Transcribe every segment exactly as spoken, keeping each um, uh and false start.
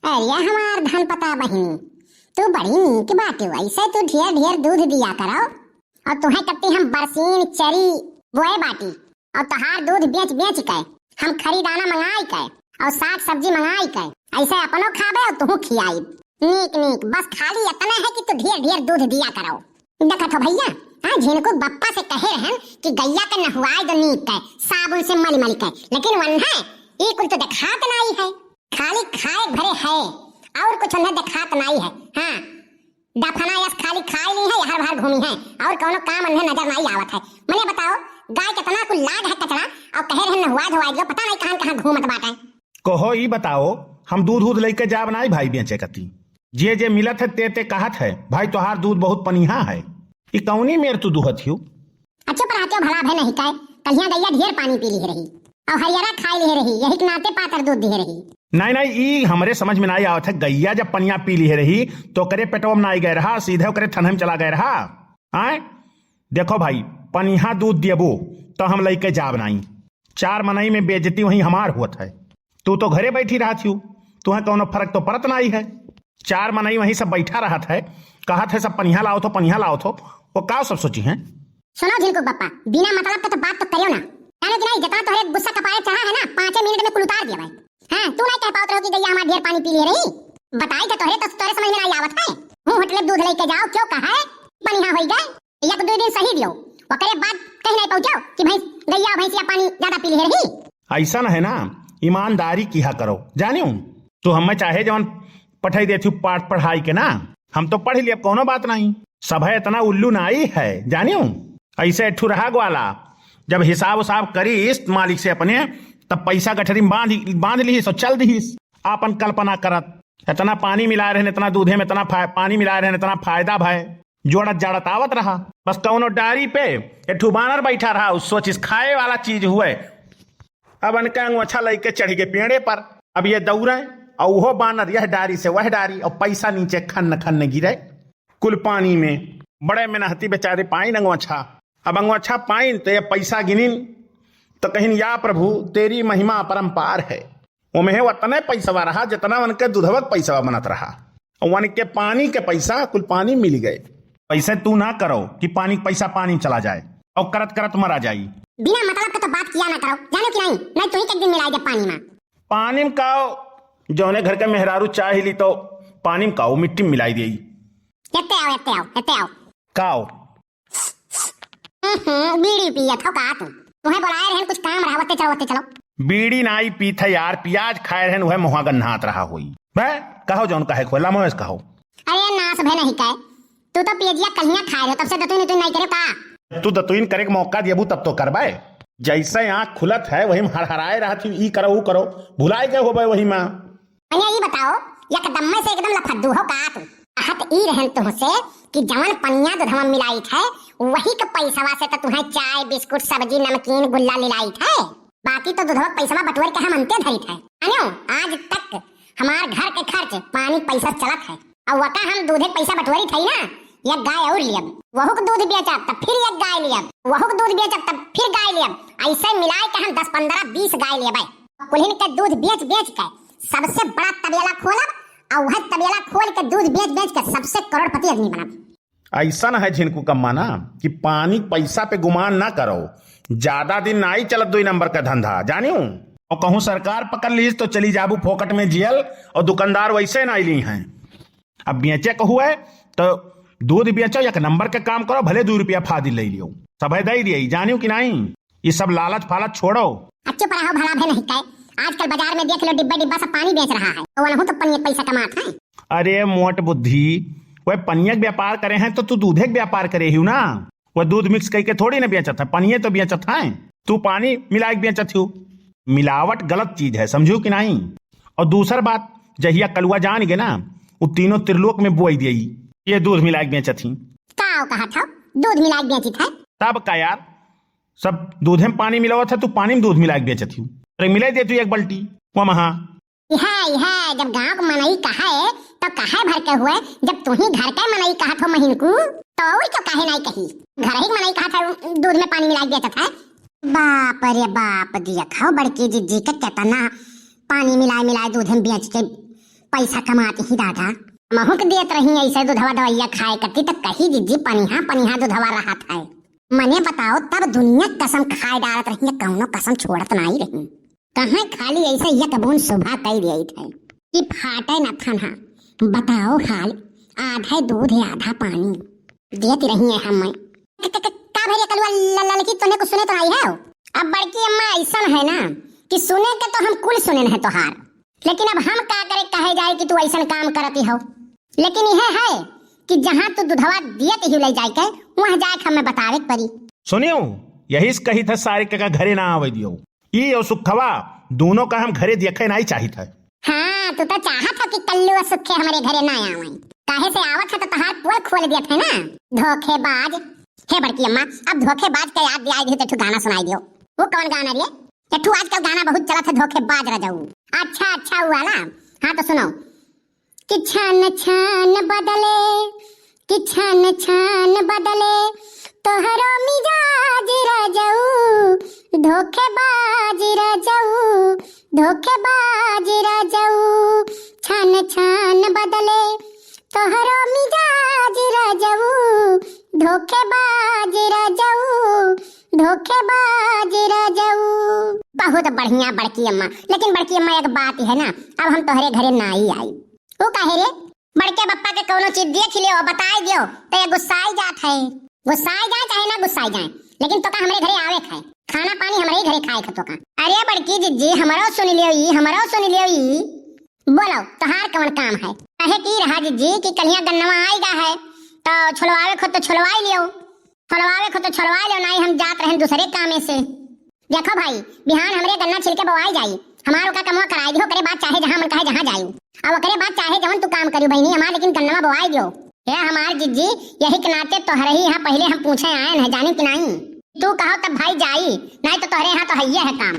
अरे हमार धन पता बहिनी, तू बड़ी नीक बाटी, ऐसे तू ढेर ढेर दूध दिया करो। और तुहे कत्ती हम बरसीन चरी बोए बाटी, और तोहार दूध बेच बेच के हम खरी दाना मंगाई के और साग सब्जी मंगाई के ऐसे अपनो खाबे और तुहू खियाई। नीक नीक, बस खाली इतने है कि तू ढेर ढेर दूध दिया करो। देखत हो भैया, हाँ, झिनकू बप्पा से कहे रहन कि गैया के नहुआए दो नीक के, साबुन से मल मल के, लेकिन वन्हे ई कुल तो देखात नाई है, खाली खाए भरे है और कुछ उन्हें देखात नाई है। हाँ, दफना यस खाली खाए ली है, हर भर घूमी है और कौनो काम उन्हें नजर नाई आवत है। मने बताओ, गाय कितना कुल लाग है कचरा और कहे रहन नहुआ धोआ दियो, पता नाई कहाँ कहाँ घूमत बाटे। कहो ई बताओ, हम दूध उध लइके जाब नाई भाई बेचे कती? जे जे मिलत है ते ते कहत है, "भाई तोहार दूध बहुत पनिहा है।" ई कौनी मेर तू दुहत हियो? अच्छे पर आते भला भे नहीं काय, कलिया गैया ढेर पानी पी ली रही और हरियरा खाए ली रही, यही के नाते पातर दूध दिए रही। नहीं नहीं, ई हमरे समझ में नहीं आवत है। गैया जब पनिया पी ली रही तो ओकरे पेटवा में ना आई गए रहा, सीधे ओकरे थनहे में चला गए रहा। आए देखो भाई, पनिहा दूध देबो तो हम लइके जाब नाई। चार मनई में बेइज्जती वहीं हमार होत है। तू तो घरे बैठी रहत हियो, तुहें कौनो फर्क तो पड़त नाई है। चार मनई वहीं सब बैठा रहत है, कहत है सब पनिहा लाओ थो, पनिहा लाओ थो, वो का सब सोची हैं? सुनो झिनकू बप्पा, बिना मतलब के तो बात तो करियो ना। जाने कि नहीं, जितना तोहरे गुस्सा कपारे चढ़ा है ना, पाँचे मिनट में कुल उतार दिया भाई। हाँ, तू नहीं कह पावत रहो कि गैया हमार ढेर पानी पी लिए रही। बताई तो तोहरे, तो तोहरे समझ में नहीं आवत है। मुँह होटले दूध लेके जाओ, क्यों कहा है? पनिहा होई गए, एक दो दिन सही दियो, ओकरे बाद कहीं नहीं पहुँचो कि भैंस, गैया भैंसिया पानी ज्यादा पी लिए रही। ऐसा न है ना, ईमानदारी किहा करो, जानियो। तू हमें चाहे जवन पठाई देती पाठ पढ़ाई के ना, हम तो पढ़ लिए, अब कौनो बात नहीं। सभे इतना उल्लू नाई है, जानियो। ऐसे ठुरहा ग्वाला जब हिसाब उसाब करीस मालिक से अपने, तब पैसा गठरी में बांध, बांध लीस और चल दीस, आपन कल्पना करत। इतना पानी मिला रहन, इतना दूधे में इतना फा-, पानी मिला रहन, इतना फायदा भय। जोड़त जाड़त आवत रहा, बस कौनो डारी पे एक ठू बानर बैठा रहा, उ सोचिस खाए वाला चीज हुए। अब अनके अंगोछा लइके चढ़ गए पेड़े पर। अब ये दौड़े और वो बानर यह डारी से वह डारी और पैसा नीचे खन्न खन्न गिरे। कुल पानी में बड़े मेहनती बेचारे पाइन अंगोछा। अब अंगोछा पाइन तो ये पैसा गिनिन तो कहिन, "या प्रभु, तेरी महिमा अपरंपार है।" ओमेहे वतने पैसवा रहा, जितना उनके दुधवक पैसवा बनत रहा। और उनके पानी के पैसा कुल पानी मिल गए। ऐसे तू ना करो कि पानी के पैसा पानी में चला जाए और करत करत मरा जाई। बिना मतलब के तो बात किया ना करो, जानो कि नहीं? नहीं तो ही एक दिन मिलाई दे पानी में। पानी में काओ, जौने घर के मेहरारू चाह ली तो पानी में काओ, मिट्टी में मिलाई देई। एते आओ, एते आओ, एते आओ। काओ? हम्म, बीड़ी पियत हो का तू? तुम्हें बुलाए रहन, कुछ काम रहा, वत्ते चलो, वत्ते चलो। बीड़ी नाई पीत है यार, प्याज खाए रहन, वह मुहा गन्हात रहा होई। बे, कहो जौन कहे खोला मोहेस कहो। अरे नास भे नहीं कहे, तू तो पियजिया कलिया खाए रहे, तब से दतुइन उतुइन नहीं करे का? तू दतुइन करे के मौका दियबू तब तो करबे। जैसे आँख खुलत है वही में हड़हड़ाए रहत ही, ई करो, ऊ करो, भुलाए गए होबे वही में। अरे ई बताओ, एकदम में से एकदम लफद्दू हो का तू? कहत ई रहन तुमसे कि जवन पनिया दूधवा में मिलाइत है, वही के पैसवा से तो तुम्हें चाय, बिस्कुट, सब्जी, नमकीन, गुल्ला लिलाइत है। बाकी तो दूधवा के पैसवा बटोर के हम अंते धरित है। अनियो, आज तक हमार घर के खर्च पानी पैसा चलत है। और वका हम दूधे के पैसा बटोरित है ना, एक गाय और लियब, वहू के दूध बेचब, तब फिर एक गाय लियब, वहू के दूध बेचब, तब फिर गाय लियब। ऐसे मिलाए के हम दस, पन्द्रह, बीस गाय लेबै। कुल्हिन के दूध बेच बेच के सबसे बड़ा तबेला खोलब, और वह तबेला खोल के दूध बेच बेच के सबसे करोड़पति आदमी बनब। ऐसन है झिनकू कम्मा ना कि पानी पैसा पे गुमान ना करो, ज्यादा दिन नाई चलत दुई नंबर का धंधा, जानियो। और कहूँ सरकार पकड़ लीस तो चली जाबू फोकट में जेल, और दुकानदार वैसे नाई ली हैं। अब बेचे के हुए तो दूध बेचो, एक नंबर के काम करो, भले दू रुपया फादी ले लियो, सभे दे दिए, जानियो कि नहीं। ये सब लालच फालच छोड़ो। अच्छे पर हो भला भे नहीं कहे, आजकल बाजार में देख लो, डिब्बा डिब्बा सब पानी बेच रहा है, तो वनहु तो पनिया पैसा कमात है। अरे मोट बुद्धि, वह पनिया के व्यापार करे हैं तो तू दूधे के व्यापार करे ही ना। वह दूध मिक्स करके थोड़ी ना बेचत है, पनिये तो बेचत है। तू पानी मिला के बेचत हो। मिलावट गलत चीज है, समझू कि नहीं? और दूसर बात, जहिया कलुआ जान गए ना, वो तीनों त्रिलोक में बोई दिए, ये दूध मिला के बेचत ही। का कहा था, दूध मिला के बेचित है? तब का यार, सब दूधे में पानी मिलावत है, तू पानी में दूध मिला के बेचत ही। अरे मिले दे तू एक बाल्टी, वो महा। इहे, इहे, जब गांव के मनई कहे, तो काहे भर के हुए? जब तू ही घर के मनई कहत हो महिनकू, तो और क्यों काहे नहीं कही? घर ही के मनई कहत है, दूध में पानी मिला के बेचत है। बाप रे बाप, देखो बड़की जिज्जी के केतना पानी मिलाए मिलाए दूध में बेच के पैसा कमाती ही दादा। महूँ के देत रही ऐसे दुधवा दवैया खाए करती, त कही जिज्जी पनिहा पनिहा दुधवा रहत है। मने बताओ, तब दुनिया कसम खाए डारत रही, कौनो कसम छोड़त नाई रही। कहाँ खाली ऐसे एक बूंद सुबह कई देत है कि फाटे न थन हा। बताओ हाल, आधे दूध है आधा पानी देत रही है हम। क-, क-, क-, का भरे कलुआ ल-, ललकी, तोने कुछ सुने तो आई है? अब बड़की अम्मा ऐसन है ना कि सुने के तो हम कुल सुने है तोहार, लेकिन अब हम का करे, कहे जाए कि तू ऐसन काम करती हो। लेकिन यह है कि जहाँ तू दुधवा दियत ही ले जाए के, वहाँ जाए के हमें बतावे के पड़ी। सुनियो, यही से कही था सारे के का घरे ना आवे दियो। ई और सुखवा दोनों का हम घरे देखे नाई चाहित है। हाँ, तू तो चाहत हो कि कल्लू और सुखे हमरे घरे ना आवे। काहे से आवत है तो तोहार पोल खोल दियत है ना। धोखेबाज। हे बड़की अम्मा, अब धोखेबाज के याद दियाई दी तो एक ठो गाना सुनाई दियो। वो कौन गाना रे? एक ठो आजकल गाना बहुत चलत है, धोखेबाज रजऊ। अच्छा, अच्छा, वो वाला। हाँ तो सुनो। कि छन छन बदले, कि छन छन बदले तोहरो मिजाज रजऊ, धोखेबाज रजऊ, धोखेबाज रजऊ। छन छन बदले तोहरो मिजाज रजऊ, धोखेबाज रजऊ, धोखेबाज रजऊ। बहुत बढ़िया बड़की अम्मा, लेकिन बड़की अम्मा एक बात है ना, अब हम तोहरे घरे नाई आई। वो काहे रे? बड़के बप्पा के कौनो चीज देख लियो, बताई दियो, तो ये गुस्साई जात है। गुस्साई जाए चाहे ना गुस्साई जाए, लेकिन तो का हमरे घरे आवे खाए, खाना पानी हमरे ही घरे खाए खा तो का। अरे बड़की जिज्जी, हमरो सुन लियो ई, हमरो सुन लियो ई। बोलो, तोहार कौन काम है? कहे की रहा जिज्जी कि कलिया गन्नवा आएगा है, तो छोलवावे खो तो छोलवाई लियो, छोलवावे खो तो छोलवाई लियो, नाई हम जात रहन दूसरे कामे से। देखो भाई, बिहान हमरे गन्ना छिलके बोआई जाई, हमार ओका कमवा कराई दियो, ओकरे बाद चाहे जहाँ मन कहे जहाँ जाई। अब ओकरे बाद चाहे जवन तू काम करियो बहिनी हमार, लेकिन गन्नवा बोआई दियो। हे हमार जिज्जी, यही के नाते तोहरे ही यहाँ पहले हम पूछे आयन है, जानी कि नाई? तू कहो तब भाई जाई, नाई तो तोहरे यहाँ तो हइये है काम।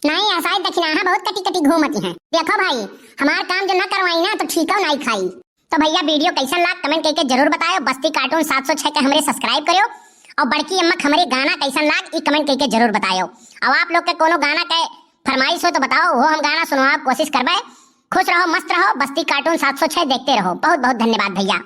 नाई, हसाई दखिनाहा बहुत कटी कटी घूमती हैं। देखो भाई, हमार काम जो न करवाई ना तो ठीको नाई खाई। तो भैया, video कैसन लाग, comment करके जरूर बतायो। बस्ती Cartoon सात सौ छह के हमरे subscribe करियो, और बड़की अम्मा के हमरे गाना कैसन लाग, ई comment करके जरूर बतायो। और आप लोग के कोनो गाना के फरमाइश हो तो बताओ, वो हम गाना सुनवावे के कोशिश करबे। खुश रहो, मस्त रहो, बस्ती Cartoon सात सौ छह देखते रहो। बहुत बहुत धन्यवाद भैया।